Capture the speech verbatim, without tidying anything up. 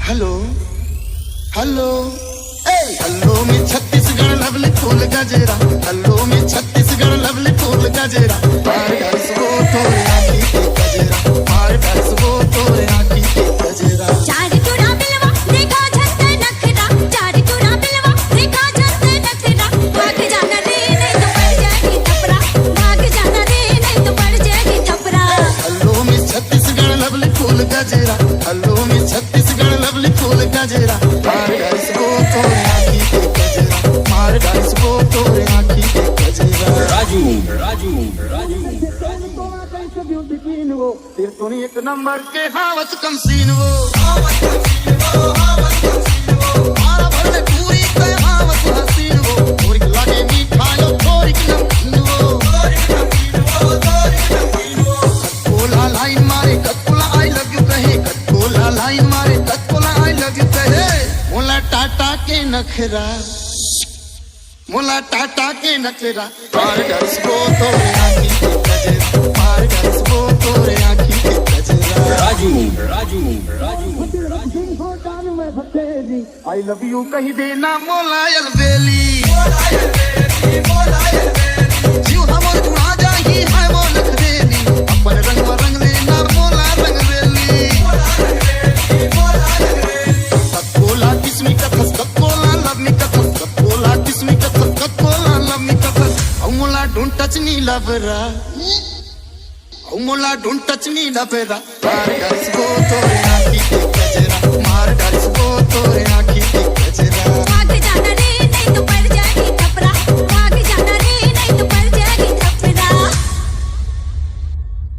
Hello, hello, ए, hello में Chhattisgarh lovely फूल गजरा, हेलो में छत्तीसगढ़ लवली फूल गजरा, मार डाइस वो तोरे आँखी के गजरा, मार डाइस वो तोरे आँखी के गजरा। चार चुरा बिलवा देखा झरते नखरा, चार चुरा बिलवा देखा झरते नखरा, भाग जाना रे नहीं तो पड़ जाएगी थपरा, भाग जाना रे नहीं तो पड़ जाएगी थपरा। हेलो में छत्तीसगढ़ लवली फूल गजरा, हेलो में छत्तीसगढ़ लवली फूल गजरा, मार डाइस वो तोरे आँखी के गजरा, मार डाइस वो तोरे आँखी के गजरा। राजू, राजू, राजू। फिर तू एक नंबर के हावत कम सीन वो। मारा भरले पूरी ते हावत हसीन वो। थोरिक लागे मीठा यो, थोरिक नमकीन वो। कोला लाइन मारे, कतकोला I love you कहे, कतकोला लाइन मारे, कतकोला I love you कहे। मोला टाटा के नखरा, मोला टाटा के नखरा, मार डाइस वो तोरे आँखी के गजरा, मार डाइस वो तोरे आँखी के गजरा। Raju, Raju, Raju. I love you कही देना मोला अलबेली। जीव हमर जुड़ा जाही है वो नखरेली। अपन रंग में रंग लेना मोला रंगरेली। कतकोला किसमी कथस, कतकोला लवमी कथस, कतकोला किसमी कथस, कतकोला लवमी कथस। औ मोला don't touch me लवरा। औ मोला don't touch me लवरा। मार डाइस वो तोरे आँखी के गजरा, मार डाइस वो तोरे